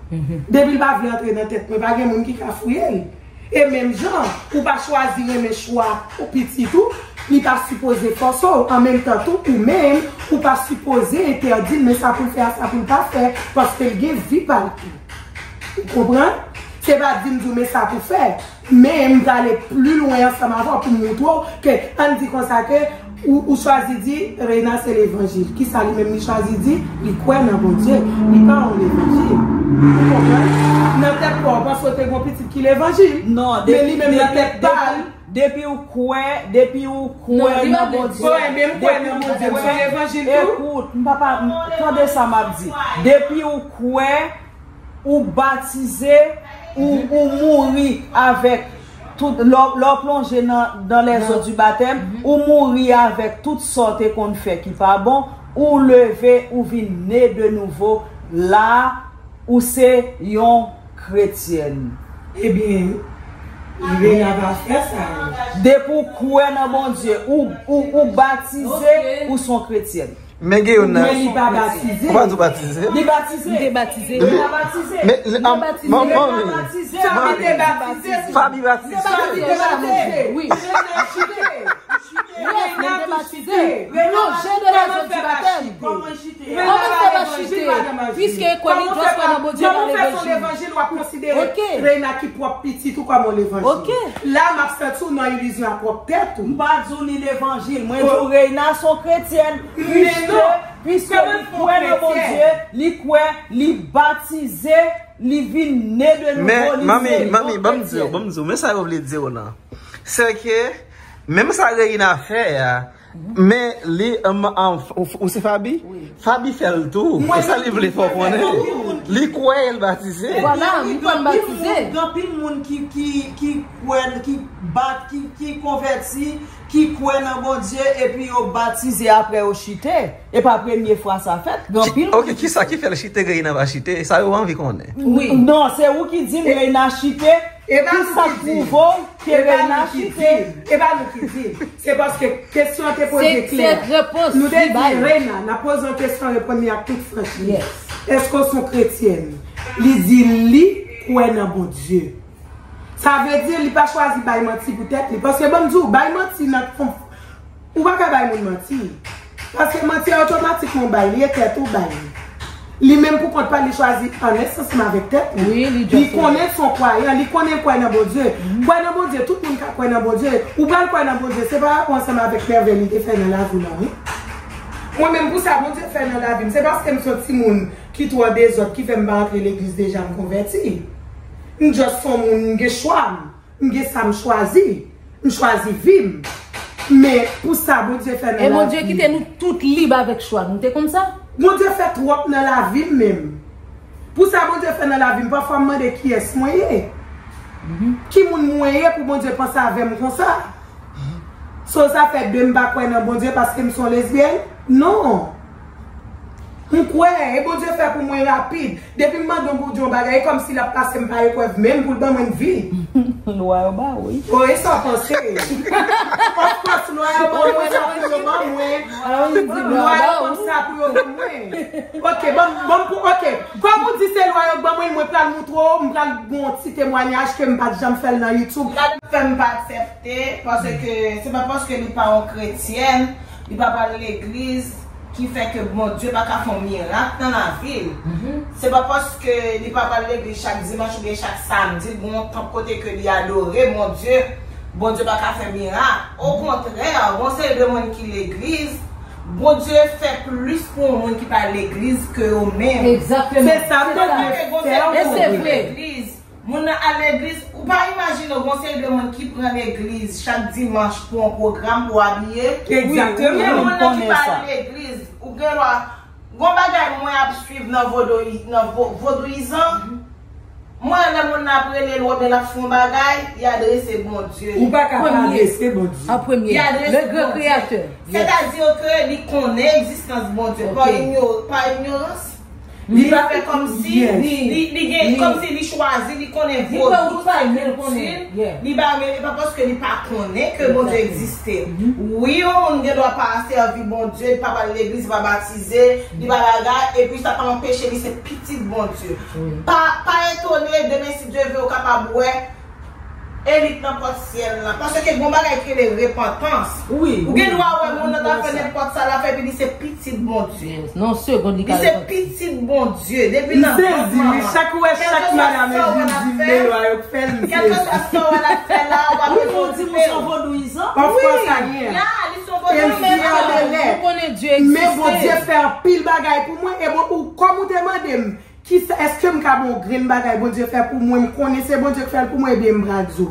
Depi l pa vle antre nan tèt mwen, pa gen moun ki ka fouye l. E menm jan, ou pa chwazi renmen chwa ou pitit ou, li pa sipoze fòse w. An menm tan tou, ou menm, ou pa sipoze entèdi l, men sa pou l fè a, sa pou l pa fè, paske l gen vi pa l tou. Ou konprann? Se pa di m di w men sa pou fè, men m prale pli lwen ansanm avè w pou m montre w ke, ann di konsa ke, ou, ou chwazi di Reina se levanjil. Kisa li menm li chwazi di? Li kwè nan Bondye. Li pa yon levanjil. Ou konprann? Nan tèt pa w, ou panse w te gen yon pitit ki levanjil. Non, men li menm nan tèt pa l. Depi ou kwè, depi ou kwè nan Bondye. Depi ou kwè, ekout, m pa, pa, tande sa m ap di. Depi ou kwè, ou batize, ou, ou mouri avèk tout, lè w, lè w plonje nan, dans les eaux du baptême, ou mouri avèk tout sa w te konn fè ki pa bon, ou leve, ou vin ne de nouvo, la, ou se yon kretyèn. Ebyen, Reina va fè sa. Depi w kwè nan Bondye, ou, ou, ou batize, ou se yon kretyèn. Men gen youn nan. Men li pa batize. Ou pa di w batize? Li batize. Li te batize. Li pa batize. Men, li pa batize. Li pa batize. Fabi batize. Fabi batize. Wi. Reina batize. Plonje de la jodi batèm. Kòman fè pa chite? Piske kwè li, jis kwè nan Bondye, pa levanjil. Kòman fè se yon levanjil w ap konsidere Reina ki pwòp pitit ou kòm yon levanjil? La, m ap santi w nan ilizyon a pwòp tèt ou. M pa di w ni levanjil. Mwen di w Reina se yon kretyèn. Piske, piske li kwè nan Bondye, li kwè, li batize, li vin ne de nouvo, li se yon kretyèn. Men, manmi, manmi, ban m di w, ban m di w, men sa yo vle di w lan. Se ke, menm sa Reina fè a, men li, um, um, ou, ou se Fabi? Wi. Fabi fè l tou. E sa li vle fè w konnen. Li kwè e l batize. Vwala, li konn batize. Gen anpil moun ki, ki, ki kwè, ki bat, ki, ki konvèti, ki kwè nan Bondye, epi yo batize apre yo chite. E pa premye fwa sa fèt. Gen anpil moun. Ok, kisa ki fè l chite, Reina pa chite? Sa yo anvi konnen. Wi. Non, se ou ki di m Reina chite. Kisa k pwouve w ke Reina chite? E pa nou ki di l. Se paske kesyon an te poze klè. Nou te di Reina, n ap poze yon kesyon, reponn li ak tout franchise. Èske w se yon kretyèn? Li di li kwè nan Bondye. Sa vle di li pa chwazi bay manti pou tèt li. Paske ban m di w, bay manti nan fon, ou pa ka bay moun manti. Paske manti a otomatikman w bay li, e tèt ou bay li. Li menm pou kont pa li chwazi anlès ansanm avèk tèt li. Wi, li konnen l se yon kwayan, li konnen l kwè nan Bondye. Kwè nan Bondye, tout moun ka kwè nan Bondye. Ou pral kwè nan Bondye, se pa rapò ansanm avèk mèvèy li te fè nan lavi w la, wi. Mwen menm pou sa Bondye fè nan lavi m, se paske m se yon timoun ki twò dezòd ki fè m pa antre legliz deja m konvèti. M just se yon moun, m gen chwa m. M gen sa m chwazi. M chwazi vi m. Men pou sa Bondye fè nan lavi m. E Bondye kite nou tout lib avèk chwa nou. Te konn sa? Bondye fè twòp nan lavi m menm. Pou sa Bondye fè nan lavi m, pafwa m mande kiyès mwen ye. Ki moun mwen ye pou Bondye panse avè m konsa? So sa fè de m pa kwè nan Bondye paske m se yon lesbyèn? Non. M kwè, e Bondye fè pou mwen rapid. Depi m mande yon Bondye yon bagay, e kòmsi l ap pase m pa eprèv menm pou l ban mwen vi. Lwa yo ba w, wi. O, e sa w panse? Of course, lwa yo ban mwen sa pou yo ban mwen. Lwa yo konn sa pou yo ban mwen. Ok, ban m, ban m pou, ok. Kòm ou di se lwa yo k ban mwen, mwen pral moutre w, m pral gen yon ti temwayaj ke m pa t janm fè l nan YouTube. Gade fè m pa aksepte, paske se pa paske li pa yon kretyèn, li pa pral legliz, ki fè ke Bondye pa ka fè yon mirak nan lavi l. Se pa paske li pa pral legliz chak dimanch oubyen chak samdi, l gen yon tanp kote ke li adore Bondye, Bondye pa ka fè mirak. Okontrè, gon seri de moun ki legliz, Bondye fè plis pou yon moun ki pa legliz ke yo menm. Egzakteman. Se sa m te vle fè w konprann. E se vre. Moun nan al legliz, ou pa imajine w, gon seri de moun ki pran legliz chak dimanch pou yon pwogram pou abiye. Egzakteman. Wi, moun nan ki pa al legliz, ou gen dwa, gon bagay mwen ap swiv nan vodoui-, nan vo-, vodouyizan. Mwen, lè moun nan ap rele l oubyen l ap fè yon bagay, li adrese Bondye. Ou pa ka pa adrese Bondye. An premye. Li adrese Bondye. Le grand créateur. Sètadi ke li konnen egzistans Bondye pa inyo-, pa inyorans. Li fè kòmsi li, li gen, kòmsi li chwazi, li konnen vodou se kilti l, li ba, men e pa paske li pa konnen ke Bondye egziste. Wi, yon moun gen dwa pa sèvi Bondye, li pa pral legliz, li pa batize, li pa bagay, epi sa pa anpeche li se pitit Bondye. Pa, pa etone, demen si Dye vle, ou kapab wè elit nan pòt syèl la. Paske gon bagay ki rele repantans. Wi, wi. Ou gen dwa wè moun nan ta fè nenpòt sa l ap fè, epi li se pitit Bondye. Nan yon segond, li ka repenti. Li se pitit Bondye. Depi nan vant manman. Li sezi, li chak ou wè, chak madanm eglizye, lwa yo k fè l, li sezi. Kèlkeswa sa w al ap fè la, ou pa bezwen okipe w. Wi, men w di moun se yon vodouyizan? Of course I am. Ya, li se yon vodouyizan. E m fyè de l. Ou konnen Dye egziste. Men Bondye fè anpil bagay pou mwen, e bon, ou, kòm ou te mande m, Kisa, èske m ka ba w grenn bagay Bondye fè pou mwen, m konnen se Bondye k fè l pou mwen, ebyen m pral di w.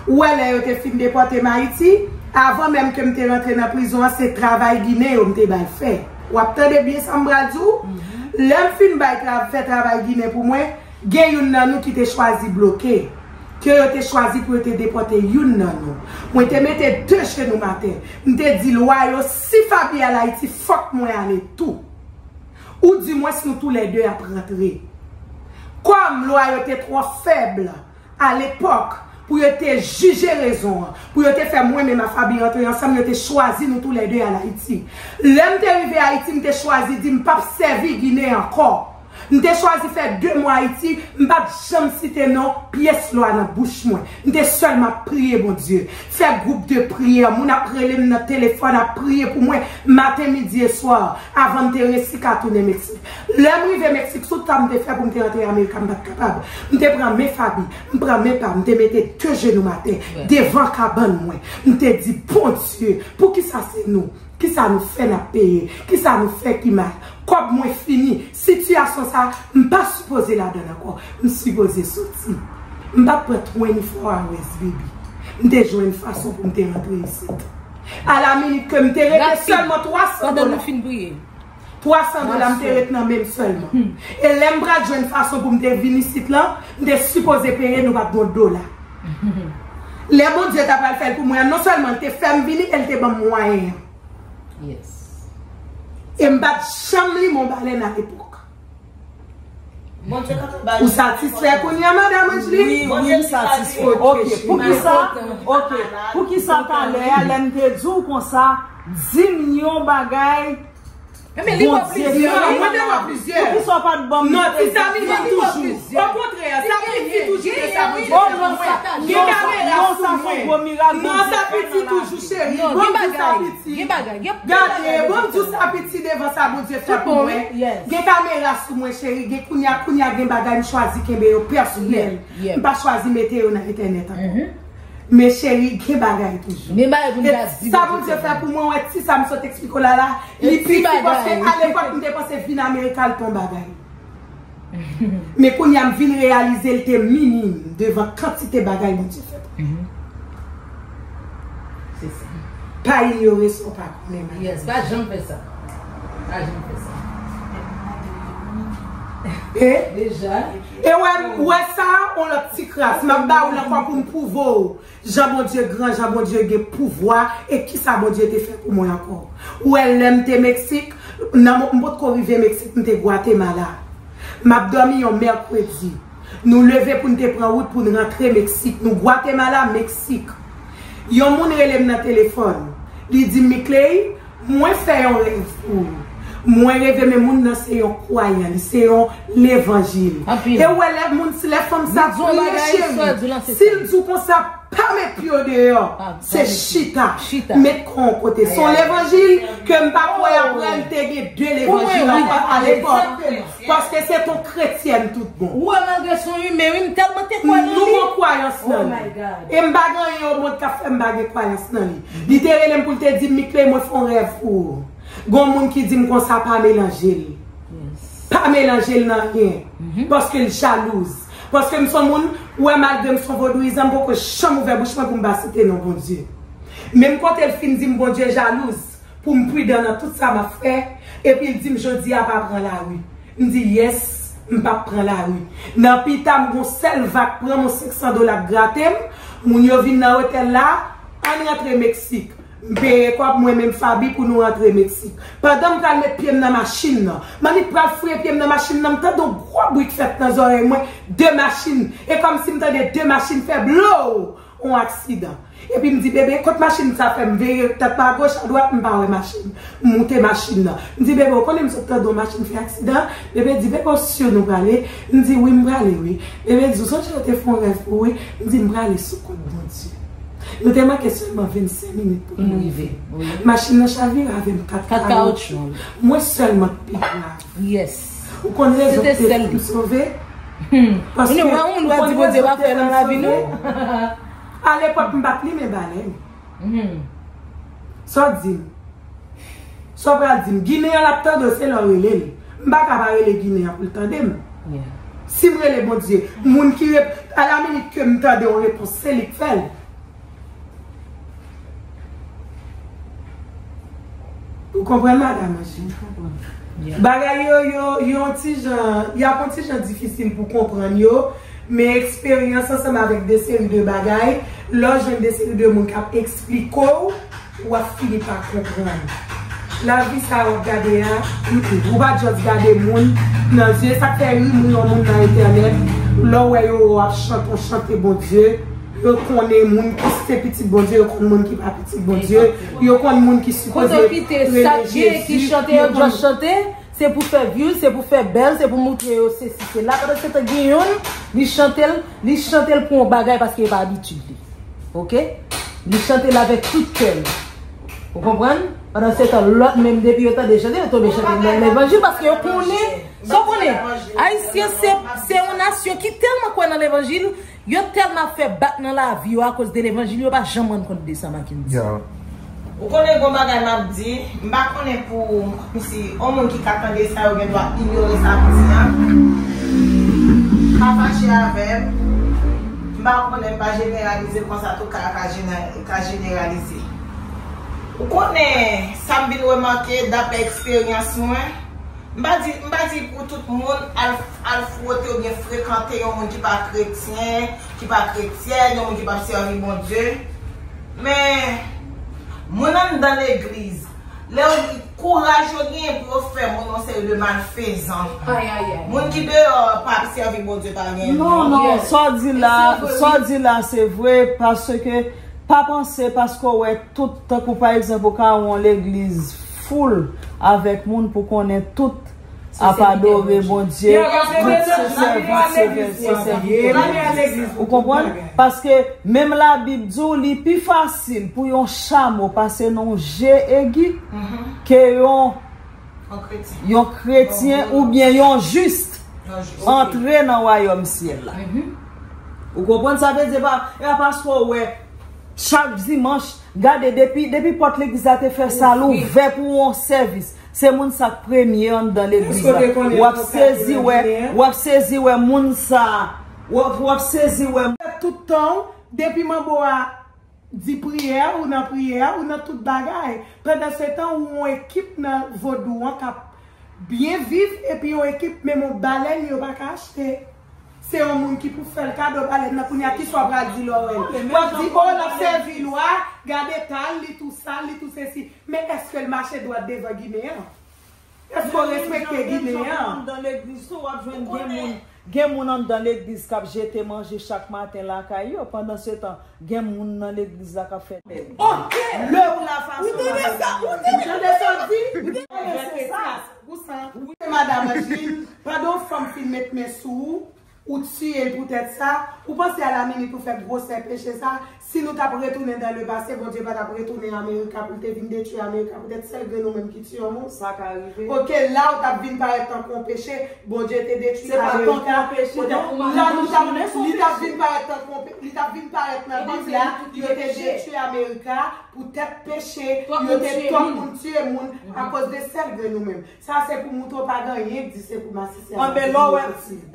Ou wè lè yo te fin depòte m Ayiti, avan menm ke m te rantre nan prizon an, se travay ginen yo m te ba l fè. W ap tande byen sa m pral di w? Lè m fin bay tra-, fè travay ginen pou mwen, gen youn nan nou ki te chwazi bloke, ke yo te chwazi pou yo te depòte youn nan nou. Mwen te mete de jenou m atè. M te di lwa yo, si Faby al Ayiti, fòk mwen ale tou. Ou dimwens nou toulède ap rantre. Kòm lwa yo te twò fèb alepòk pou yo te jije rezon an, pou yo te fè mwen menm ak Faby rantre ansanm, yo te chwazi nou toulède al Ayiti. Lè m te rive Ayiti, m te chwazi di m p ap sèvi Ginen ankò. M te chwazi fè de mwa Ayiti, m pa t janm site non pyès lwa nan bouch mwen. M te sèlman ap priye Bondye. Fè gwoup de priyè, moun ap rele m nan telefòn, ap priye pou mwen, maten, midi e swa, avan m te resi ka tounen Meksik. Lè m rive Meksik, sou ta m te fè pou m te rantre Amerika, m pa t kapab. M te pran men Faby, m pran men pa m, m te mete de jenou m atè, devan kabann mwen. M te di, Bondye, poukisa se nou? Kisa nou fè n ap peye? Kisa nou fè ki mal? Kòb mwen fini. Sitiyasyon sa, m pa sipoze ladan l ankò. M sipoze soti. M pa t pran twenty-four hours, baby. M te jwenn fason pou m te rantre isit. A la minit ke m te rete sèlman twa san dola. Pandan nou fin priye. Twa san dola m te ret nan men m sèlman. E lè m pral jwenn fason pou m te vin isit lan, m te sipoze peye, nou pa t gen yon dola. Lè Bondye ta pral fè l pou mwen an, non sèlman l te fè m vini, e l te ban m mwayen an. Yes. E m pa t janm limen yon balèn alepòk. Ou satisfè kounye a, Madan Angeline? Wi, wi, m satisfè. Ok, poukisa? Ok, poukisa talè a, lè m te di w konsa, di m yon bagay, Bondye fè? Non, mwen te wè plizyè. Poukisa w pa t ban m egzanp? Non, ti sa m di toujou. Okontrè, sa piti toujou ke sa Bondye fè pou mwen. Gen kamera sou mwen. Non, sa piti toujou, cheri. Bon, di sa piti. Gen bagay, gen bagay. Gade, bon, di sa piti devan sa Bondye fè pou mwen. Gen kamera sou mwen, cheri. Gen kounye a, kounye a gen bagay m chwazi kenbe yo pèsonèl. M pa chwazi mete yo nan entènèt ankò. Men cheri, gen bagay toujou. Gen bagay pou m ta di. Sa Bondye fè pou mwen, wè, ti sa m sot eksplike w la la, li piti paske alepòk m te panse vin Amerika l te yon bagay. Men kounye a m vin reyalize l te minim devan kantite bagay Bondye fè pou mwen. Se sa. Pa inyore sa w pa konnen, madanm. Yes, pa janm fè sa. Pa janm fè sa. E? Deja. E wè, wè sa, on lòt ti kras. M ap ba ou l ankò pou m pwouve w jan Bondye gran, jan Bondye gen pouvwa, e kisa Bondye te fè pou mwen ankò. Ou wè, lè m te Meksik, nan mo-, m potko rive Meksik, m te Gwatemala. M ap dòmi yon mèkredi. Nou leve pou n te pran wout pou n rantre Meksik. Nou Gwatemala, Meksik. Yon moun rele m nan telefòn. Li di m, Mickley, mwen fè yon rèv pou ou. Mwen reve, men moun nan se yon kwayan, li se yon levanjil. E ou wè lè moun, lè fanm sa priye, cheri, si l di w konsa, pa met pye w deyò, se chita. Met kò w yon kote. Se yon levanjil ke m pa kwè apre l te gen de levanjil ankò alepòk. Paske se t on kretyèn tout bon. Ou wè, malgre se yon imen, wi, m tèlman te kwè nan li. Nou gen kwayans nan li. E m pa gen anyen o mond k ap fè m pa gen kwayans nan li. Li te rele m pou l te di m, Mickley, mwen fè yon rèv pou ou. Gen yon moun ki di m konsa, pa melanje l. Pa melanje l nan anyen. Paske l jalouz. Paske m se yon moun, ou wè, malgre m se yon vodouyizan, m poko janm ouvè bouch mwen pou m pa site non Bondye. Menm kote l fin di m Bondye jalouz, pou m pridan nan tout sa m ap fè, epi l di m jodi a pa pran lari. M di, yes, m p ap pran lari. Nan pita, m gon sèl vag pran m, yon senk san dola k grate m, moun yo vin nan otèl la, ann rantre Meksik. M peye kòb mwen menm Faby pou nou rantre Meksik. Pandan m pral met pye m nan machin nan, m annik pral fouye pye m nan machin nan, m tande yon gwo bri k fèt nan zòrèy mwen, de machin. E kòmsi m tande de machin fè blow! On aksidan. Epi m di, bebe, kot machin sa fè m veye tèt pa goch, adwat, m pa wè machin. M moute machin nan. M di, bebe, ou konnen m sot tande on machin fè aksidan? Bebe di, bebe, ou si nou prale? M di, wi, m prale, wi. Bebe di, ou sonje yo te fè on rèv pou ou, wi? M di, m prale sou kont Bondye. Nou te manke sèlman vennsenk minit pou nou rive. Machin nan chavire avè m kat kawotchou. Mwen sèlman k pi grav. Ou konn rezon ki te fè m sove? Paske ou konn rezon ki te fè m sove? Alepòk, m pa t limen balèn. Sa w di m? Sa w pral di m? Ginen an l ap tande w, se lè w rele l. M pa ka pa rele Ginen an pou l tande m. Si m rele Bondye, moun ki rep-, alaminit ke m tande yon repons, se li k fè l. Ou konprann, madanm Angeline? Bagay yo, yo, yo yon ti jan, y ap yon ti jan difisil pou konprann yo, men eksperyans ansanm avèk de seri de bagay, lè w jwenn de seri de moun k ap eksplike w, w ap fini pa konprann. Lavi sa w ap gade a, mm, mm, ou pa just gade moun nan zye, sa k fè ri m ri yon moun nan entènèt, lè w wè yo ap chante, w chante Bondye, Yo konnen moun ki se pitit Bondye, yo konn moun ki pa pitit Bondye, yo konn moun ki sipoze rele Jezi, yo konn. Kote w kite sa k gen ki chante, yo just chante, se pou fè views, se pou fè bèl, se pou moutre yo sesi, sela. Pandan se tan gen youn, li chante l, li chante l pou yon bagay paske e pa abitid li. Oke? Li chante l avèk tout kè l. Ou konprann? Pandan se tan, lòt menm, depi yo tande chante, yo tonbe chante nan levanjil paske yo konnen, sa w konnen, Ayisyen se, se yon nasyon ki tèlman kwè nan levanjil, yo tèlman ap fè bak nan lavi yo akoz de levanjil, yo pa janm rann kont de sa, Mackendy. Ou konnen gon bagay m ap di, m pa konnen pou, kòmsi, yon moun ki ka tande sa, yo gen dwa inyore sa m di an. Pa fache avè m. M pa konnen, m pa jeneralize konsa, tou ka, ka jene-, ka jeneralize. Ou konnen, sa m vin remake, daprè eksperyans mwen, m pa di, m pa di pou tout moun al, al fwote oubyen frekante yon moun ki pa kretyen, ki pa kretyèn, yon moun ki p ap sèvi Bondye. Men, moun anndan legliz, lè yo, kouraj yo genyen pou yo fè moun yon seri de malfezan. Moun ki deyò p ap sèvi Bondye pa gen non, non, sa w di la, sa w di la, se vre, paske pa panse, paske w wè tout, tankou pa egzanp, ou ka wè yon legliz full avèk moun pou konnen tout ap adore Bondye, tout se sèvant, se sèvant. Ou konprann? Paske menm Labib di w, li pi fasil pou yon chamo pase nan yon je egi ke yon, yon kretyen oubyen yon jis antre nan wayòm syèl la. Ou konprann? Sa vle di, pa, e pa paske w wè chak dimanch, gade, depi, depi pòt legliz la te fè sa, l ouvè pou yon sèvis. Se moun sa k premye anndan legliz la. W ap sezi wè, w ap sezi wè moun sa, w ap, w ap sezi wè. Tout tan, depi manbo a di priyè, ou nan priyè, ou nan tout bagay. Pandan se tan, ou yon ekip nan vodou an k ap byen viv, epi yon ekip, menm yon balèn yo pa ka achte. Se yon moun ki pou fè l kado balèn nan, kounye a, kisa w pral di lè w wè l? W ap di, o, l ap sèvi lwa, gade ta l, li tou sal, li tou sesi. Men èske l mache dwat devan Ginen an? Èske w respekte Ginen an? Anndan legliz tou, w ap jwenn gen moun, gen moun anndan legliz k ap jete manje chak maten lakay yo. Pandan se tan, gen moun nan legliz la k ap fè bèl. Oke! Lè ou la fason. Ou tande sa? Ou tande sa? Ou tande sa? Ou tande sa? Wi, madanm Angeline, pandan yon fanm fin met men sou ou, ou tiye l poutèt sa, ou panse alaminit ou fè gwosè peche sa, si nou t ap retounen dans le passé, Bondye pa t ap retounen Amerika pou l te vin detwi Amerika, poutèt sèl grenn ou menm ki tiye yon moun. Sa ka rive. Oke, la ou t ap vin parèt tankou yon peche, Bondye te detwi Amerika. Se pa tankou yon peche, non. La nou t ap, li t ap vin parèt tankou yon pe-, li t ap vin parèt nan Bib la, yo te detwi Amerika poutèt peche, yo te twòp moun tiye moun akoz de sèl grenn ou menm. Sa se pou mouton pa gen anyen k di se pou masisi a. Anben, lè w wè,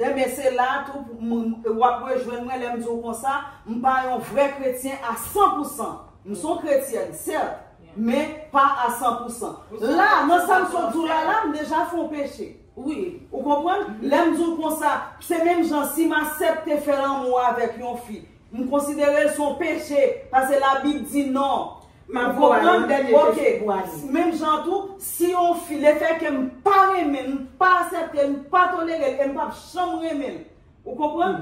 anben, se la tou pou moun, w ap rejwenn mwen lè m di w konsa, m pa yon vrè kretyen a san pou san. M se yon kretyèn, sèt, men pa a san pou san. La, nan sa m sot di w la, la, m deja fè yon peche. Wi. Ou konprann? Lè m di w konsa, se menm jan si m aksepte fè lanmou avèk yon fi, m konsidere l se yon peche, paske Labib di non. M ap voye yon dènye kesyon pou Aline. Menm jan tou, si yon fi, lefètke m pa renmen l, m pa aksepte l, m pa tolere l, e m p ap janm renmen l. Ou konprann?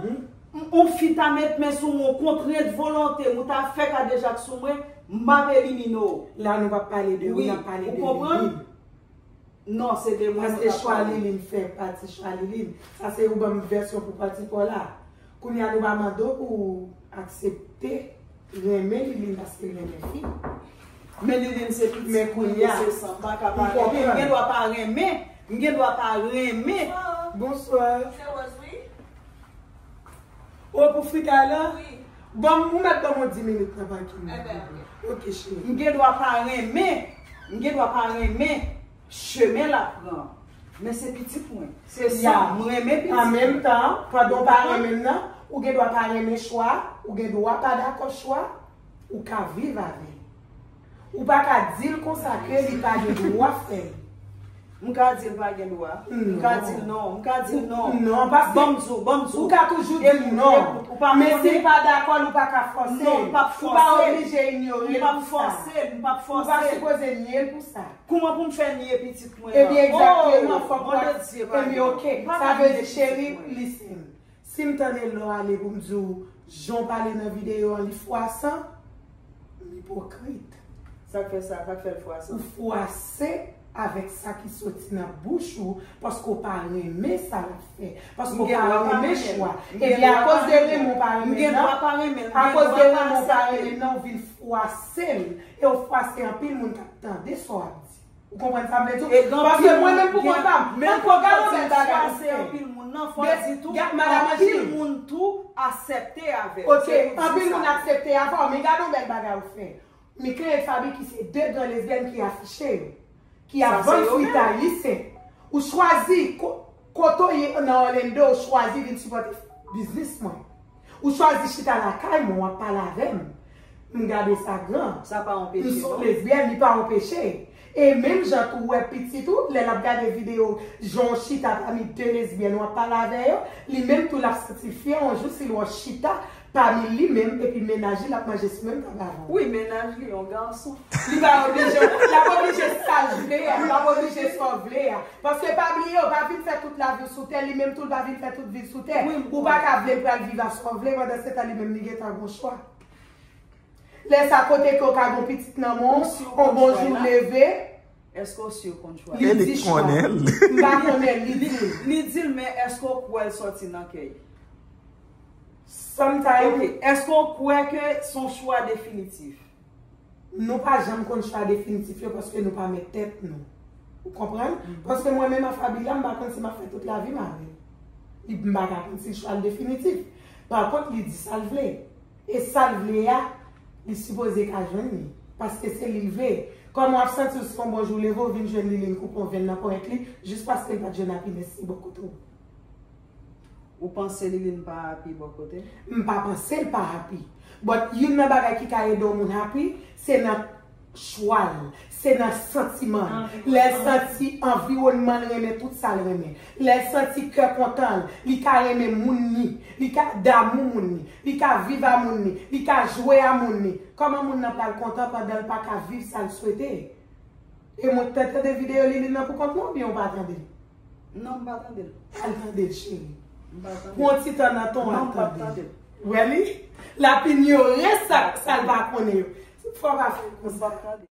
M, yon fi ta met men sou mwen, yon kontrent volonte m, ou ta fè kadejak sou mwen, m ap elimine w. La, nou p ap pale de ou, n ap pale de Lilin. Non, se de mwen nou t ap pale. Paske chwa Lilin fè pati chwa Lilin. Sa se ou ban m vèsyon pou pati pa w la. Kounye a nou pa mande w pou w aksepte renmen Lilin paske l renmen fi. Men Lilin se pitit mwen, se san, m pa ka pa renmen. M gen dwa pa renmen. M gen dwa pa renmen. Bonswa. Se Rose, wi. O, pou fritay la? Wi. Bon, ou mèt ban mwen dis minit nan pakin nan. Enben, oke. Oke, cheri. M gen dwa pa renmen. M gen dwa pa renmen chemen l ap pran. Men se pitit mwen. Se sa, m renmen pitit mwen. An menm tan, pandan w pa renmen l nan, ou gen dwa pa renmen chwa, ou gen dwa pa dakò chwa, ou ka viv avè l. Ou pa ka di l konsa ke li pa gen dwa fè l. M ka di l pa gen dwa. M ka di l non. M ka di l non. Non, paske ban m di w, ban m di w. Ou ka toujou di l non. Men si l pa dakò, ou pa ka fòse l. Non, m p ap fòse l. Ou pa oblije inyore l pou sa. M p ap fòse l, m p ap fòse l. Ou pa sipoze nye l pou sa. Kouman pou m fè nye pitit mwen an? Ebyen, egzakteman, fòk w ap, ebyen, oke. Sa vle di, cheri, listen. Si m tande lè w ale pou m di w, jan w pale nan videyo an, li fwasan, m ipokrit. Sa k fè sa? Sa k fè l fwasan? Ou fwase avèk sa ki soti nan bouch ou, paske w pa renmen sa l ap fè, paske w pa renmen chwa. Ebyen, akoz de renmen w pa renmen l nan, akoz de renmen w pa renmen l nan, ou vin fwase l, e w fwase anpil moun k ap tande sa w ap di. Ou konprann sa m vle di w? Paske mwen menm pou kont pa m, men pou gade yon bèl bagay ou fè. Anpil moun nan, fò di tou, anpil moun tou aksepte avè w. Ok, anpil moun aksepte avè w, men gade yon bèl bagay ou fè. Mickley e Faby ki se de gran lesbyèn ki afiche yo, ki ap vann fritay, li se. Ou chwazi ko-, kote w ye nan Orlando, ou chwazi vin sipòte biznis mwen. Ou chwazi chita lakay mwen, w ap pale avè m. M gade sa gran. Sa pa anpeche, non. M se yon lesbyèn, li pa anpeche. E menm jan tou, ou wè pitit ou, lè l ap gade videyo, jan w chita pami de lesbyèn, w ap pale avè yo, li menm tou l ap santi fyè yon jou si l wè w chita pami li menm, epi mennaj li, l ap manje sou menm tab avè w. Wi, mennaj li, yon gason. Li pa oblije, l ap oblije sa l vle a, l ap oblije sa w vle a. Paske pa bliye, w pa vin fè tout lavi w sou tè, li menm tou l pa vin fè tout vi l sou tè. Ou pa ka vle l pral viv a sa w vle, pandan se tan li menm li gentan gon chwa. Lè sa kote ke w ka gon pitit nan men w, on bon jou leve, èske w si w konn chwa? Li di chwa. M pa konnen, li di. Li di l, men èske w kwè l sòti nan kè l? Sometimes. Ok, èske w kwè ke se yon chwa definitif? Nou pa janm konn chwa definitif yo paske nou pa mèt tèt nou. Ou konprann? Paske mwen menm a Faby la, m pa konn si m ap fè tout lavi m avè l. Li, m pa ka konn si chwa l definitif. Pa kont, li di sa l vle. E sa l vle a, li sipoze ka jwenn li. Paske se li l vle. Kòman w ap santi w si yon bon jou w leve w vin jwenn Liline koupe yon venn nan ponyèt li, jis paske l pa t jwenn apinès li bò kote w? Ou panse Liline pa happy bò kote? M pa panse l pa happy. But youn nan bagay ki ka ede yon moun happy, se nan chwa l, se nan santiman l. Lè l santi anviwònman l renmen tout sa l renmen. Lè l santi kè kontan l, li ka renmen moun ni, li ka damou moun ni, li ka viv a moun ni, li ka jwe a moun ni. Kòman moun nan pral kontan pandan l pa ka viv sa l swete? E mwen t tande videyo Liline nan pou kont mwen oubyen w pa tande l? Non, m pa tande l. Al tande l, cheri. M pa tande l. Pran yon ti tan nan tan w al tande l. Non, m p ap tande l. Ou wè li? L ap inyore sa, sa l pa konnen yo. Fò w pa fè l konsa. M p ap tande l.